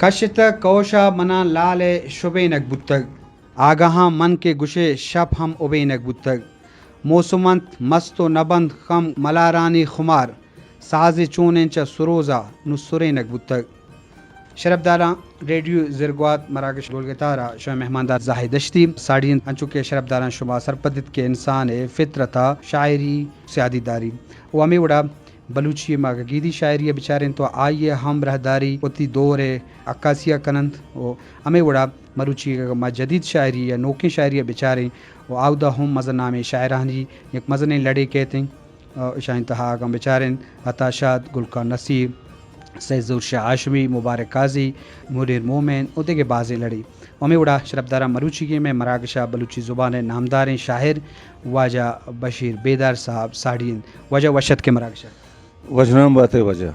کشتگ کوش ءَ مناں لال ءِ شبینگ بوتگ۔ آگاہاں من کہ گشئے شپ ہم ابینگ بوتگ۔ موسم انت مست و نبند خم ملارانی خمار۔ سازے چونیں چہ سروز ءَ نوں سرینگ بوتگ۔ شرپداراں، ریڈیو زرگوات مراگش ڈولگتار ءَ شمئے مہماندار زاہد دشتی ساڑی انت۔ انچو کہ شرپداراں شما سرپد ات کہ انسان ءِ فطرت ءَ شاعری سیادی داری و ہمے وڑا بلوچی ءِ ما گیدی شاعری ءَ بچاریں تو آئی ءِ ہم براہداری وتی دور ءِ عکاسی ءَ کن انت و ہمے وڑا مروچی اگاں ما جدید شاعری یا نوکیں شاعری ءَ بچاریں و آودا ہم مزن نامیں شاعرانی یک مزنیں لڑے کیت انت۔ اشانی تہا اگاں بچاریں عطا شاد، گل خان نصیر، سید ظہور شاہ ہاشمی، مبارک قاضی، منیر مومن و دگہ بازیں لڑے۔ و ہمے وڑا شرپداراں مروچیگیں مئے مراگش ءَ بلوچی زبان ءِ نامداریں شاعر واجہ بشیر بیدار صاحب ساڑی انت۔ واجہ وش اتکے مراگش ءَ۔ وشنام بات ئے واجہ۔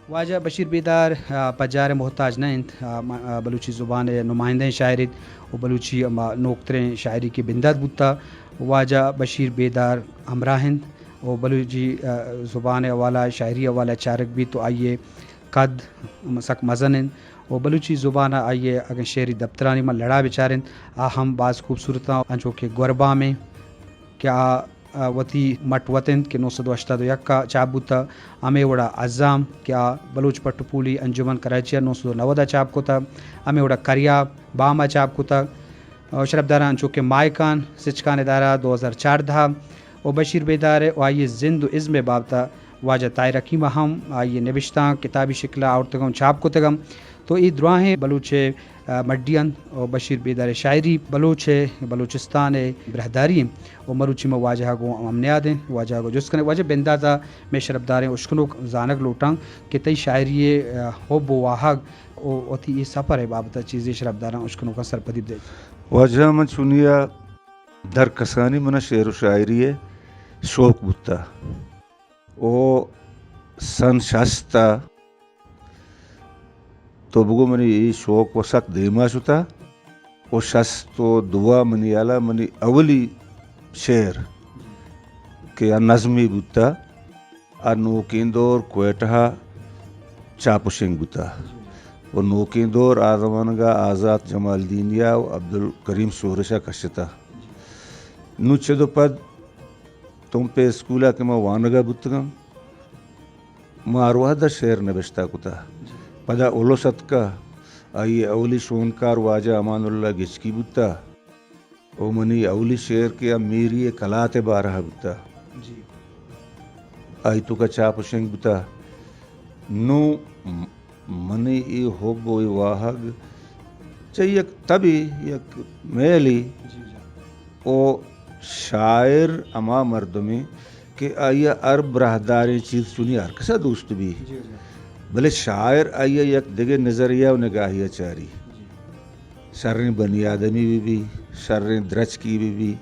واجہ بشیر بیدار، آ، پجار ءِ محتاج نہ انت۔ آ، م-، آ، بلوچی زبان ءِ نمائندہیں شاعر انت و بلوچی ہما نوکتریں شاعری کہ بندات بوتہ، واجہ بشیر بیدار ہمراہ انت و بلوچی، آ، زبان ءِ حوالہ، شاعری حوالہ چارگ بیت تو آئی ءِ قد سک مزن انت و بلوچی زبان ءَ آئی ءِ اگاں شعری دپترانی ما لڑا بچاریں، آ ہم باز خوبصورت انت، انچو کہ گوربامیں کہ آ، آ، وتی مٹ وت انت کہ نو سد و ہشتاد و یک ءَ چاپ بوتہ، ہمے وڑا عزام کہ آ بلوچ پٹ و پولی انجمن کراچی ءَ نو سد و نود ءَ چاپ کتہ، ہمے وڑا کریاب بام ءَ چاپ کتہ۔ آ، شرپداراں انچو کہ ماہکان سچکان ادارہ دو ہزار چاردہ ءَ و بشیر بیدار ءِ و آئی ءِ زند و ازم ءِ بابت ءَ واجہ طاہر حکیم ءَ ہم آئی ءِ نبشتانک کتابی شکل ءَ آورتگ ءُ چاپ کتگ انت۔ تو اے دراہیں بلوچ ءِ، آ، مڈی انت و بشیر بیدار ءِ شاعری بلوچ ءِ، بلوچستان ءِ براہداری انت و مروچی ما واجہ ءَ گوں ہم نیاد ایں، واجہ ءَ گوں جست کنیں۔ واجہ بندات ءَ مئے شرپداریں اشکنوک زانگ لوٹاں کہ تئی شاعری ءِ، آ، حب و واہگ و وتی اے سفر ءِ بابت ءَ چیزے شرپداراں اشکنوکاں سرپدی بدئے۔ واجہ من چونیا در کسانی من ءَ شعر و شاعری ءِ شوق بوتہ۔ او سن شست ءَ تو بگو منی اے شوق و سک دیما شتہ۔ او شست و دو ءَ منی ہیال ءَ منی اولی شعر کہ آ نظمی بوتہ، آ نوکیں دور کوئٹہ ءَ چاپ و شنگ بوتہ۔ و نوکیں دور آ زمانگ ءَ آزات جمالدینی ءَ و عبدالکریم شورش ءَ کشتہ۔ نوں چد و پد تمپ ءِ اسکول ءَ کہ ما وانگ ءَ بوتگاں، ما ہر وہد ءَ شعر نبشتہ کتہ۔ پدا الس اتکہ، آئی ءِ اولی شونکار واجہ امان اللہ گچکی بوتہ و منی اولی شعر کہ آ میری ءِ کلات ءِ بارہ ءَ بوتہ۔ آئی توکا چاپ و شنگ بوتہ۔ نوں منی اے حب و اے واہگ چہ یک تبے، یک میلے۔ او شاعر ہما مردمے کہ آئی ءَ ہر براہداریں چیز چونی ہر کس ءَ دوست بی، بلے شاعر آئی ءَ یک دگہ نظریہ و نگاہے ءَ چاری۔ شریں بنی آدمی بہ بی، شریں درچکی بہ بی،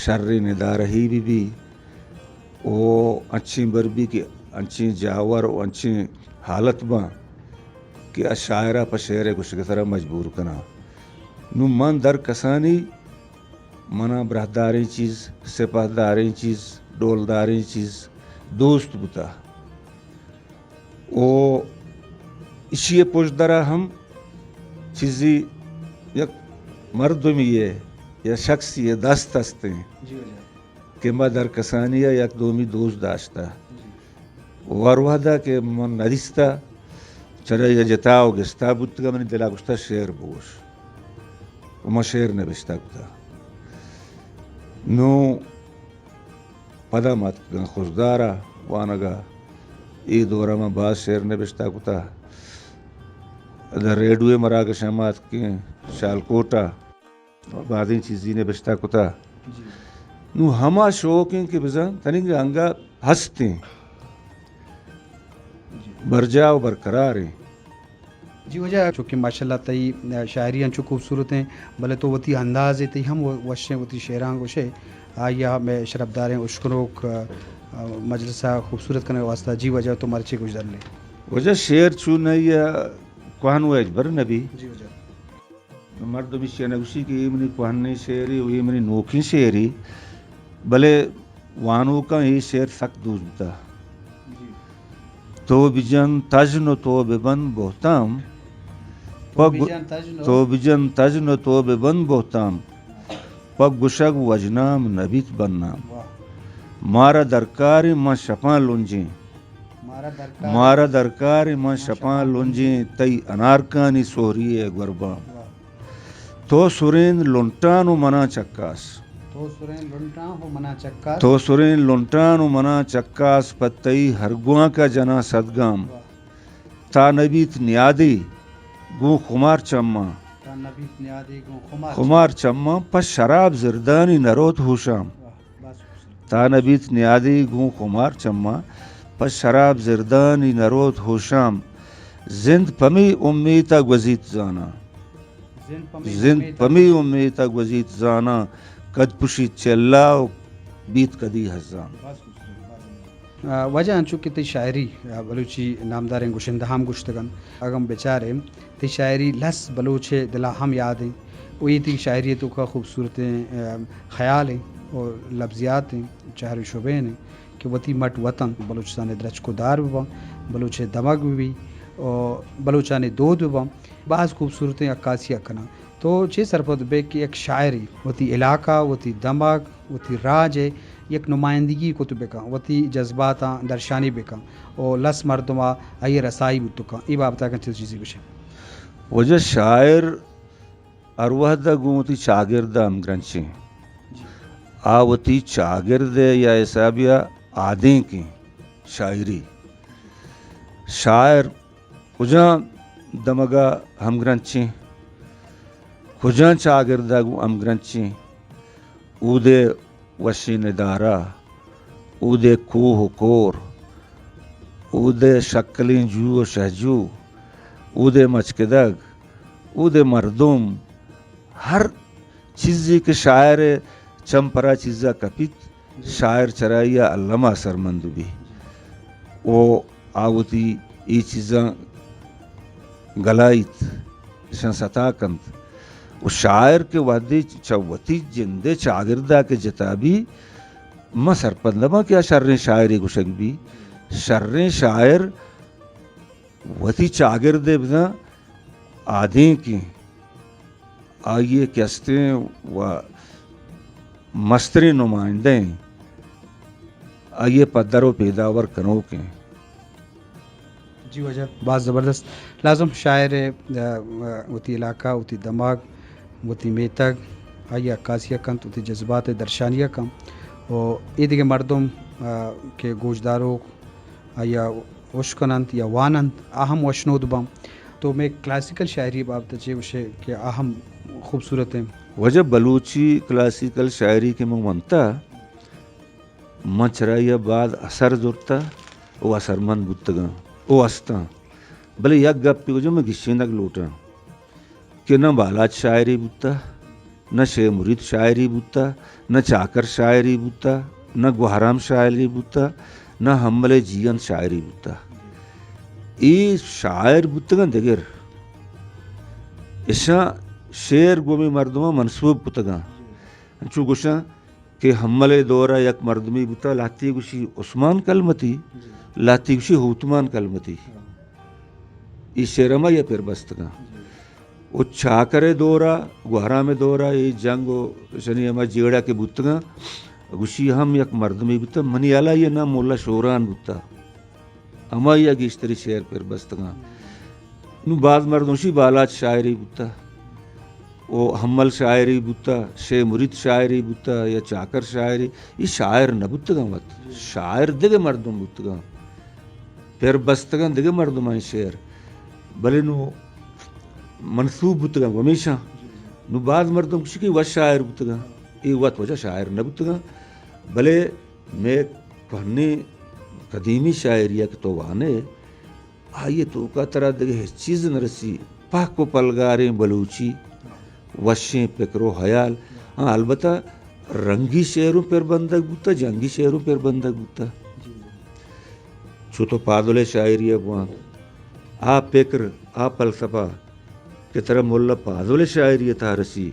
شریں ندارہی بہ بی، و انچیں بر بی کہ انچیں جاور و انچیں حالت باں کہ آ شاعر ءَ پہ شعر ءِ گوشگ ءِ سرا مجبور کناں۔ نوں من در کسانی من ءَ براہداریں چیز، سپاہداریں چیز، ڈولداریں چیز دوست بوتہ۔ و ایشی ءِ پژدر ءَ ہم چیزے یک مردمے ءِ یا شخصے ءِ دست است انت کہ ما در کسانی ءَ یک دومی دوست داشتہ۔ و ہر وہد ءَ کہ من ندیستہ، چرے یا جتا و گستا بوتگاں، منی دل ءَ گوشتہ شعر بگوش۔ و من شعر نبشتہ کتہ۔ نوں پدا ما اتکگاں خضدار ءَ وانگ ءَ۔ اے دور ءَ ما باز شعر نبشتہ کتہ۔ ادا ریڈیو ءِ مراگشاں ما اتکیں شالکوٹ ءَ بازیں چیزے نبشتہ کتہ۔ نوں ہما شوق انت کہ بزاں تنیگہ انگہ ہست انت، برجاہ و برقرار انت۔ جی واجہ، چونکہ ماشاءاللہ تئی شاعری انچو خوبصورت انت، بلے تو وتی انداز ءَ تئی ہم وش انت، وتی شعراں گوش ئے، آئی ءَ مئے شرپداریں اشکنوک، آ، مجلس ءَ خوبصورت کنگ ءِ واسطہ۔ جی واجہ، تو مرچی گوشدار لے۔ واجہ شعر چون ءَ کوہن و ہچبر نہ بی۔ جی واجہ۔ مردم ایشی ءَ نہ گوشی کہ اے منی کوہنیں شعرے و اے منی نوکیں شعرے، بلے وانوکاں اے شعر سک دوست بوتہ۔ تو بجن تژن و تو ببند بہتام، پہ تو گو-، بجن تژن و تو بجن تژن و تو ببند بہتام۔ پہ گوشگ وژنام نبیت بنام۔ واہ۔ مارا درکاریں من شپاں لنجیں۔ مارا درکار مارا درکاریں من من شپاں شپاں لنجیں، تئی انارکانی سہری ء گوربام۔ واہ۔ تو سرین لنٹان و مناں چکاس۔ تو سرین لنٹان و مناں چکاس۔ تو سرین لنٹان و مناں چکاس، پہ تئی ہر گوانک ء جناں صد گام۔ واہ۔ تا نبیت نیادی گوں خمار چماں۔ تا نبیت نیادی گوں خمار خمار چماں۔ چماں، پہ شراب زردانی نروت ہوشام۔ واہ، بس۔ تا نبیت نیادی گوں خمار چماں، پہ شراب زردانی نروت ہوشام۔ زند پمی امیت ء گوزیت زاناں۔ زند پمی زند امیت ء پمی امیت ء گوزیت زاناں، کد پشیت چلا و بیت کدی ہزان۔ بس۔ آ، واجہ انچو کہ تئی شاعری، آ، بلوچی نامداریں گشندہاں ہم گوشتگ انت، اگاں بچاریں تئی شاعری لس بلوچ ء دل ء ہم یاد انت و اے تئی شاعری ء توکا خوبصورتیں، آ، خیال انت و لبزیات انت، چہر و شبین انت کہ وتی مٹ وطن بلوچستان ء درچک و دار بباں، بلوچ ء دمگ ببی و بلوچانی دود بباں، باز خوبصورتیں عکاسی ء کناں۔ تو چے سرپد بئے کہ یک شاعرے وتی علاقہ، وتی دمگ، وتی راج ء یک نمائندگی کت بکن، وتی جذباتاں درشانی بکن و لس مردم ء آئی ء رسائی بوت کن؟ اے بابت ء اگاں چیز چیزے گوشے۔ واجہ، شاعر ہر وہد ء گوں وتی چاگرد ء ہمگرنچیں۔ آ وتی چاگرد ء یا حسابے ء آدینکیں شاعری۔ شاعر کجام دمگ ء ہمگرنچیں، کجام چاگرد ء گوں ہمگرنچیں، اود ء وشیں ندارہ، اود ء کوہ و کور، اود ء شکلیں جو و شہجو، اود ء مچکدگ، اود ء مردم، ہر چیزے کہ شاعر ء چم پرا چیزا کپیت، شاعر چرائی ء الما اثرمند بی۔ و آ وتی اے چیزاں گلائیت، اشاں ستا کنت۔ و شاعر کہ وہدے چہ وتی جند ء چاگرد ء کہ جتا بی، من سرپد نہ باں کہ آ شریں شاعرے گوشگ بی۔ شریں شاعر وتی چاگرد ء بزاں آدینکیں، آئی ء کہ استیں و مستریں نمائندہ ایں، آئی ء پدر و پیداور کنوک ایں۔ جی واجہ، باز زبردست۔ لازم شاعر ء، ء، وتی علاقہ، وتی دماغ، وتی میتگ، آئی ء عکاسی ء کنت، وتی جذبات ء درشانی ء کنت۔ و اے دگہ مردم، ء، کہ گوشداروک آئی ء اشکننت یا واننت، آ ہم وشنود بنت۔ تو مئے کلاسیکل شاعری بابت ء چے گوشے کہ آ ہم خوبصورت انت؟ واجہ، بلوچی کلاسیکل شاعری کہ من ونتہ، من چرائی ء باز اثر زرتہ و اثرمند بوتگاں و استاں۔ بلے یک گپے واجہ من گیشینگ لوٹاں۔ کہ نہ بالاچ شاعرے بوتہ، نہ شے مرید شاعرے بوتہ، نہ چاکر شاعرے بوتہ، نہ گوہرام شاعرے بوتہ، نہ حمل جیئند شاعرے بوتہ۔ اے شاعر بوتگاں دگر۔ اشاں شعر گوں ہمے مردماں منسوب کتگاں۔ انچو گوشاں کہ حمل ء دور ء یک مردمے بوتہ، لہتے گوشی عثمان کلمتی، جی۔ لہتے گوشی ہوتمان کلمتی۔ ہاں۔ اے شعر ہما یا پر بستگاں۔ جی۔ و چاکر ء دور ء، گوہرام ء دور ء، اے جنگ و شنی ہما جیڑہ کہ بوتگاں، گوشی ہم یک مردمے بوتہ، منی ہیال ء یہ نام مولا شوران بوتہ۔ ہمائی ء گیشتری شعر پر بستگاں۔ نوں باز مردم شی بالاچ شاعرے بوتہ، و حمل شاعرے بوتہ، شے مرید شاعرے بوتہ یا چاکر شاعرے، اے شاعر نہ بوتگاں وت۔ شاعر دگہ مردم بوتگاں۔ پر بستگاں دگہ مردمانی شعر۔ بلے نوں منسوب بوتگاں گوں ہمیشاں۔ نوں باز مردم گوشی کہ وت شاعر بوتگاں۔ اے وت واجہ شاعر نہ بوتگاں۔ بلے مئے کوہنیں قدیمی شاعری ء کہ تو وانے، آئی ء توکا ترا دگہ ہچ چیز نہ رسی۔ پہک و پلگاریں بلوچی، وشیں پکر و ہیال۔ ہاں، البتہ رنگی شعروں پر بندگ بوتہ، جنگی شعروں پر بندگ بوتہ۔ چو تو پادل ء شاعری ء بوان، آ پکر، آ فلسفہ کہ ترا ملا پادل ء شاعری ء تہا رسی،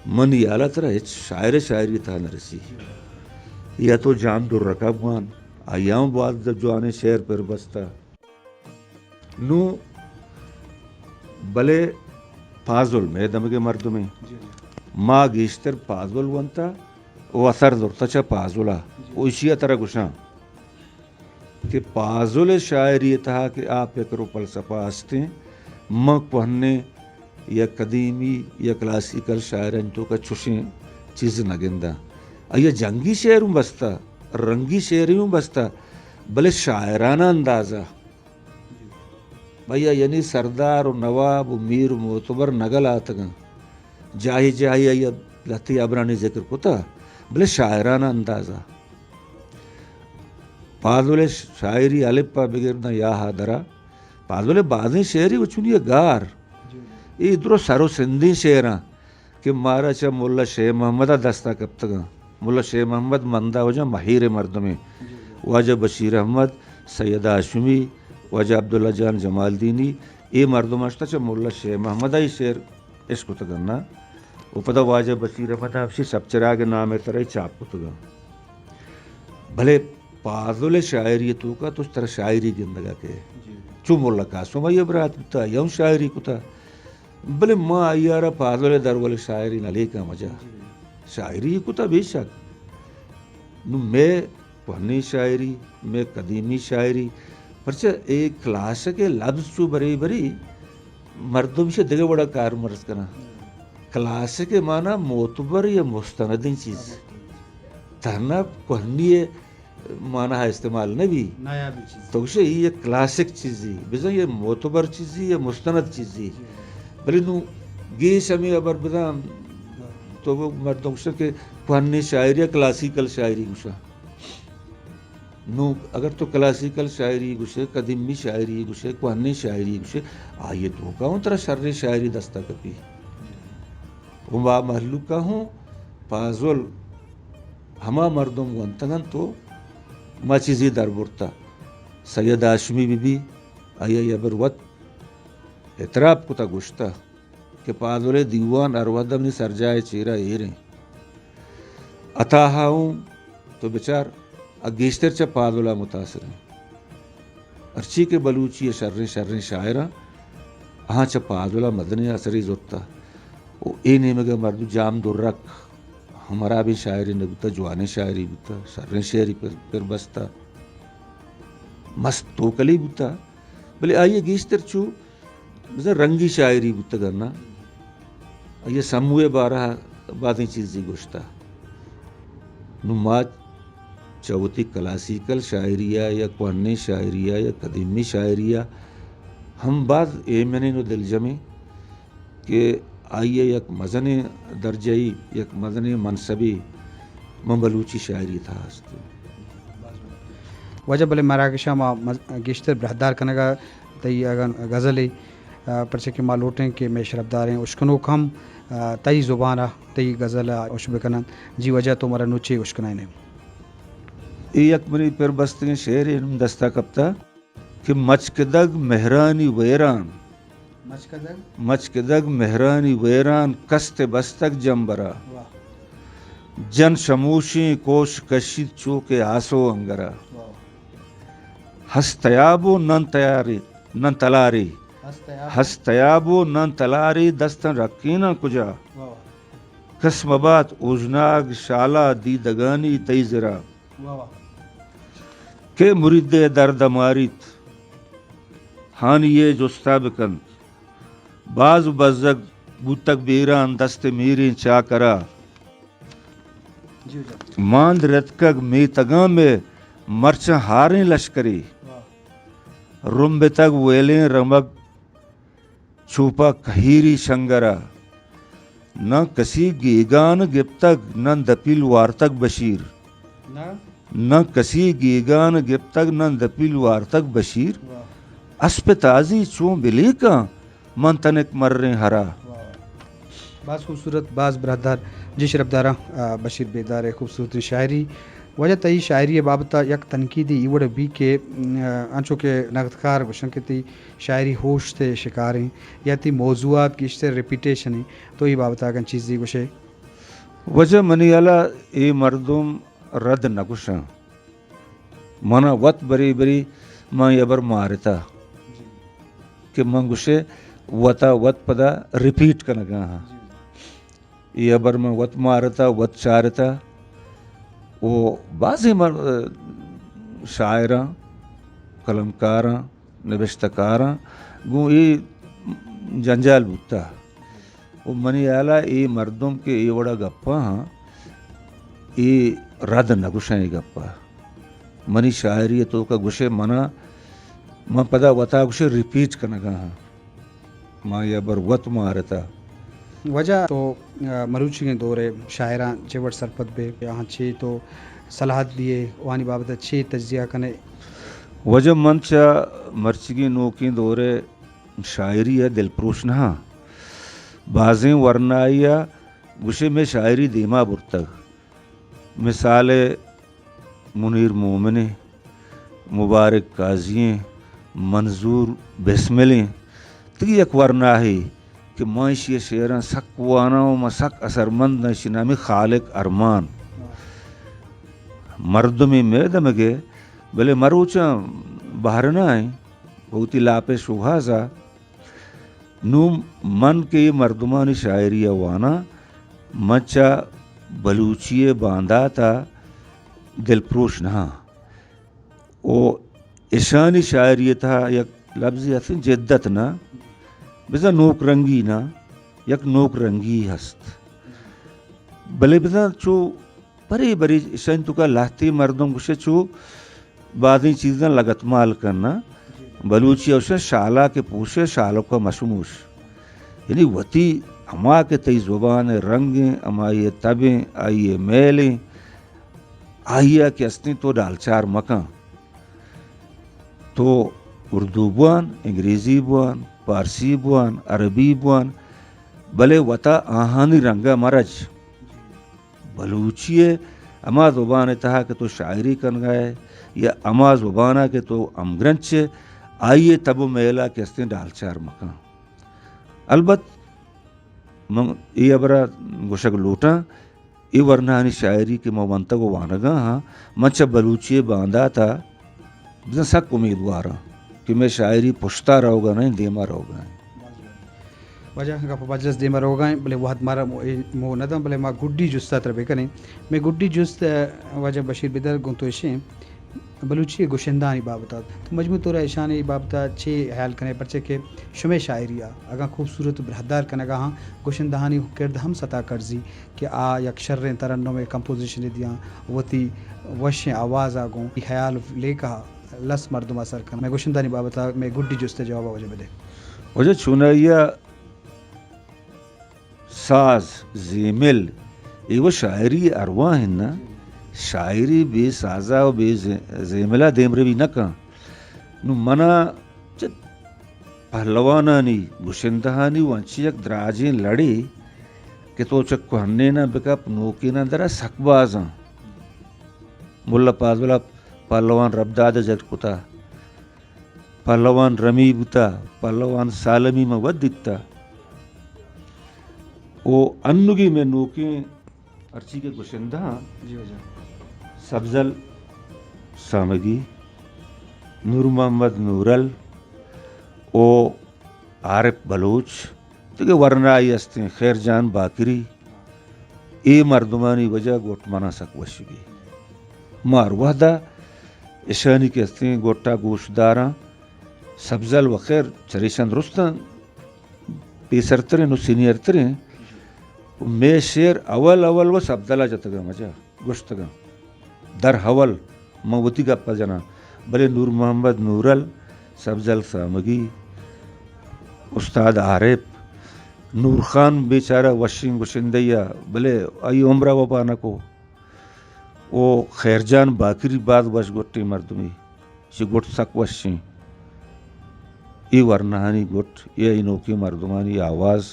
منی ہیال ء ترا ہچ شاعر ء شاعری ء تہا نہ رسی۔ یا تو جان درک ء بوان، آئی ء ہم باز جوانیں شعر پر بستہ۔ نوں بلے پازل مئے دمگے مردمے۔ جی، جی۔ ما گیشتر پازل ونتا و اثر زرتا چہ پازلا۔ جی۔ و اشیا ترا گوشاں کہ پازل شاعری تہا کہ آ فکر و فلسفہ ہستیں، من کوہنیں یا قدیمی یا کلاسیکل شاعرانی توکا چوشیں چیز نہ گنداں۔ آیا جنگی شعر ہوں بستا، رنگی شعر ہوں بستا، بلے شاعرانہ اندازہ۔ بھیا، یعنی سردار و نواب و میر و معتبر نگل آتگاں۔ جاہی جاہی آئی لہتے ہبرانی ذکر کتا، بلے شاعرانہ اندازہ۔ پازل شاعری الپ ء بگر داں یا ہا درا۔ پازل بازیں شعری و چونی گار۔ جی۔ اے درو سر و سندیں شعراں۔ کہ مارا چہ ملا شے محمد ء دستا کپتگاں۔ ملا شے محمد مندا وجہ مہیر مردمے۔ جی، جی۔ واجہ بشیر احمد، سید ہاشمی، واجہ عبداللہ جان جمالدینی، اے مردم اشتا چہ ملا شے محمد ء شعر اشکتگن نا۔ و پدا واجہ بشیر احمد ہمشی شپ چراغ نام ء ترا چاپ کتگاں۔ بلے پازل شاعری توکا تو ترا شاعری گندگا کہ۔ جی۔ چو ملا قاسم آئی برات بوتا، آئی ہم شاعری کتا۔ بلے ما آئی ء را پازل ء درول شاعری نہ لیکاں مجا۔ جی۔ شاعری کتا بے شک۔ نو مئے کوہنیں شاعری، مئے قدیمی شاعری، پرچہ اے کلاسک ء لبز چو برے برے مردم چہ دگہ وڑا کارمرز کناں۔ کلاسک ء مانا معتبر یا مستندیں چیز۔ تہنا کوہنی ء مانا استعمال نہ بی۔ نایابی چیز۔ تو گوشے، یہ یک کلاسک چیزی، بزن یہ معتبر چیزی، یہ مستند چیزی۔ جی۔ بلے نو گیش ہمیں خبر بزن، تو وہ مردم گوشے کہ کوہنی شاعری یا کلاسیکل شاعری گوشا۔ نو اگر تو کلاسیکل شاعری گوشے، قدیمی شاعری گوشے، کوہنی شاعری گوشے، آئیے تو کا ہوں ترا شر شاعری دستا کپی۔ ہما مہلوکا ہوں پازل ہما مردم گونتگ انت و ما چیزے در برتہ۔ سید ہاشمی بہ بی، آئی ء ہبر وت اعتراف کتہ، گوشتہ کہ پازل ء دیوان ہر وھد ء منی سرجاہ ء چیرا ایر انت۔ عطا ہا اوں تو بچار، آ گیشتر چہ پازل ء متاثر انت۔ ہرچی کہ بلوچی ء شریں شریں شاعراں، آہاں چہ پازل ء مزنیں اثرے زرتہ۔ و اے نیمگ ء مردم جام درک ہم ہرابیں شاعرے نہ بوتہ، جوانیں شاعرے بوتہ، شریں شعری پر، پر بستہ، مست توکلے بوتہ، بلے آئی ء گیشتر چو بزاں رنگی شاعری بوتگ انت۔ آئی ء سمو ء بارہ ء بازیں چیزے گوشتہ۔ نوں ما چہ وتی کلاسیکل شاعری ء یا کوہنیں شاعری ء یا قدیمی شاعری ء ہم باز ایمنیں و دلجمیں کہ آئی ء یک مزنیں درجہ ای، یک مزنیں منصبے من بلوچی شاعری ء تہا است۔ واجہ بلے مراگش ء ما مز-، گیشتر براہدار کنگ ء تئی اگاں غزلے، آ، پرچہ کہ ما لوٹیں کہ مئے شرپداریں اشکنوک ہم، آ، تئی زبان ء تئی غزل ء اش بکننت۔ جی واجہ تو مارا نوں چے اشکنائینے؟ اے یک منی پر بستگیں شعرے نوں دستا کپتہ کہ مچکدگ مہرانی ویران۔ مچکدگ؟ مچکدگ مہرانی ویران کست بستگ جمبرا۔ واہ۔ جن شموشیں کوش کشیت چو کہ آسو انگرا۔ واہ۔ ہست تیاب و نن تیاری، نن تلاری۔ ہست تیاب۔ ہست تیاب و نن تلاری دستن رکیناں کجا؟ واہ۔ کس مبات اوژناگ شالا دیدگانی تئی زرا۔ واہ واہ۔ کہ مرید ء درد ء ماریت، ہانی ء جستا بکنت۔ باز بزگ بوتگ بیران دست میریں چاکرا۔ جی جان۔ ماند رتکگ میتگاں مئے مرچاں ہاریں لشکرے۔ واہ۔ رمبتگ ویلیں رمگ چوپا کہیری شنگر ء۔ نہ کسی گیگان گپتگ، نہ دپیل وارتگ بشیر۔ نہ؟ نہ کسی گیگان گپتگ، نہ دپیل وارتگ بشیر۔ واہ۔ اسپ تازی چون بلیکاں، من تنک مریں ہرا۔ واہ۔ باز خوبصورت، باز براہدار۔ جی شرپداراں، آ، بشیر بیدار ء خوبصورتیں شاعری۔ واجہ تئی شاعری ء بابت ء یک تنقیدے ای وڑ بی کہ، م، انچو کہ نقد کار گوشن کہ تئی شاعری ہوشت ء شکاریں یا تئی موضوعات گیشتر ریپیٹیشن ایں، تو اے بابت ء اگاں چیزے گوشے؟ واجہ منی ہیال ء اے مردم رد نہ گوشاں۔ منا وت برے برے من اے ہبر مارتہ کہ من گوشے وتا وت پدا ریپیٹ کنگا ہاں۔ اے ہبر من وت مارتا، وت چارتا۔ و بازیں مر-، شاعراں، قلمکاراں، نبشتہ کاراں گوں اے جنجال بوتا۔ و منی ہیالا اے مردم کہ اے وڑا گپا ہاں، اے رد نہ گوشاں اے گپا۔ منی شاعری توکا گوشے منا، من پدا وتا گوشے ریپیٹ کنگا ہاں۔ ما اے ہبر وت مارتا۔ واجہ تو، آ، مروچیگیں دور ء شاعراں چے وڑ سرپد بے، آہاں چے تو صلاحات دیے، وانی بابت ء چے تجزیہ کنے؟ واجہ من چہ مرچیگیں نوکیں دور ء شاعری ء دلپروش نہ آں۔ بازیں ورنائی ء گوشے مئے شاعری دیما برتگ۔ مثال ء منیر مومن ایں، مبارک قاضی ایں، منظور بسمل ایں، تئی یک ورناہے کہ من ایشی ء شعراں سک واناں و من سک اثرمند آں، ایشی نام خالق ارمان۔ مردمے مئے دمگ ء، بلے مروچاں بہرنا ایں، وتی لاپ ء شوہاز ء۔ نوں من کہ اے مردمانی شاعری ء واناں، من چہ بلوچی ء باندات ء دلپروش نہ آں۔ و اشانی شاعری ء تہا یک لبزے ہست انت، جدت نہ، بزاں نوک رنگی نہ، یک نوک رنگی ہست۔ بلے بزاں چو برے برے اشانی توکا لہتے مردم گوشے چو بازیں چیزاں لگتمال کناں۔ بلوچی ء گوشاں شالا کہ پوشے شالک ء مشموش۔ یعنی وتی ہما کہ تئی زبان ء رنگ ایں، ہمائی ء تب ایں، آئی ء میل ایں، آئی ء کہ استیں تو ڈالچار مکن۔ تو اردو بوان، انگریزی بوان، پارسی بوان، عربی بوان، بلے وتا آہانی رنگ ء مرج۔ بلوچی ء ہما زبان ء تہا کہ تو شاعری کنگا ئے یا ہما زبان ء کہ تو ہمگرنچ ئے، آئی ء تب و میل ء کہ استیں ڈالچار مکن۔ البت من اے ہبر ء گوشگ لوٹاں، اے ورناہانی شاعری کہ من ونتگ و وانگا ہاں، من چہ بلوچی ء باندات ء بزاں سک امیدوار آں کہ مئے شاعری پشتا روگا نہ انت، دیما روگا انت۔ واجہ گپ باجرس دیما روگا انت، بلے وہد مارا مو-، اے مو نہ داں، بلے ما گڈی جست ء تر بکنیں۔ مئے گڈی جست، ء، واجہ بشیر بدر گوں تو اشیں، بلوچی گشندہانی بابت ء تو مجموعی طور ء اشانی بابت ء چے ہیال کنے؟ پرچہ کہ شمئے شاعری ء اگاں خوبصورت و براہدار کنگا ہاں، گشندہانی کرد ہم ستا کرزی۔ کہ آ یک شریں ترنمے کمپوزیشنے دیاں، وتی وشیں آواز ء گوں ہیال لیکہ ء لس مردم ء سر کن۔ مئے گشندہانی بابت ء مئے گڈی جست ء جواب ء واجہ بدے۔ واجہ چونائی ء ساز، زیمل، اے و شاعری ارواہ انت نا۔ شاعری بے سازا و بے زی-، زیملا دیمروی نہ کن۔ نوں منا چہ پہلوانانی، گشندہانی و انچیں یک دراجیں لڑے کہ تو چہ کوہنیناں بکپ نوکیناں درا سک بازاں۔ ملا پازل ء پہلوان ربداد ء جت کتا، پہلوان رمی بوتا، پہلوان سالمی من وت دیتا۔ او انوگی مئے نوکیں ہرچی کہ گشندہ آں، جی واجہ۔ سبزل سامگی، نور محمد نورل و عارف بلوچ، دگہ ورنائی ہستیں، خیر جان باکری، اے مردمانی وجہ گٹ منا سک وش بی۔ ما ہر وہدا اشانی کہ ہستیں گٹا گوش داراں، سبزل و خیر چریشاں درستاں پیسرتریں و سینئرتریں۔ مئے شعر اول اول و سبزلا جتگاں مجا۔ گوشتگاں۔ در حول من وتی گپ ء جناں، بلے نور محمد نورل، سبزل سامگی، استاد عارف، نور خان بیچارہ وشیں گشندہ ء، بلے آئی عمر ء وپا نہ کو۔ او خیر جان باکری باز وش گٹیں مردمے، چہ گٹ سک وشیں۔ اے ورناہانی گٹ یا اے نوکیں مردمانی آواز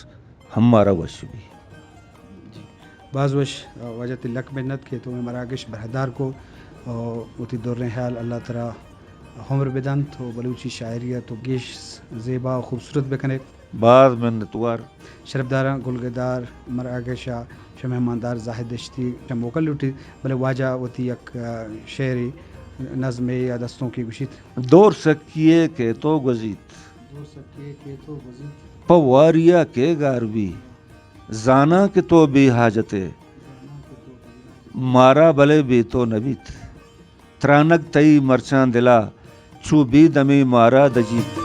ہم مارا وش بی۔ جی۔ باز وش، واجہ تئی لک منت کہ تو مئے مراگش براہدار کو، و وتی دریں ہیال اللہ ترا عمر بدنت و بلوچی شاعری ء تو گیش زیبا و خوبصورت بکنے۔ باز منتوار۔ شرپداراں گلگدار مراگش ء شمئے مہماندار زاہد دشتی چہ موکل لوٹیت، بلے واجہ وتی یک، ء، شعرے نظمے یا دستونکے گوشیت۔ دور سکیے کہ تو گوزیت۔ پہ واریا کئے گار بی، زاناں کہ تو بے حاجت ئے، مارا بلے بے تو نہ بیت۔ ترانگ تئی مرچاں دلا، چو بے دمے مارا دجیت۔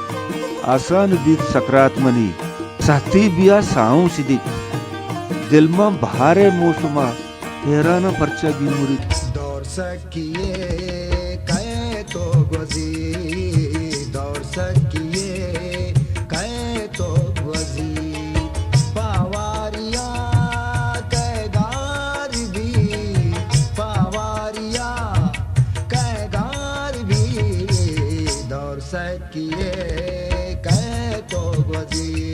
آسان بیت سکرات منی، سہتی بیا ساؤں سدیت۔ دل ماں بہارئے موسما، حیراناں پرچا بے مریت۔ دور سکیے کئے تو گوزی، دور سکیے کئے تو گوزی۔ پاواریا کئے گار بی، پاواریا کئے گار بی۔ دور سکیے کئے تو گوزی۔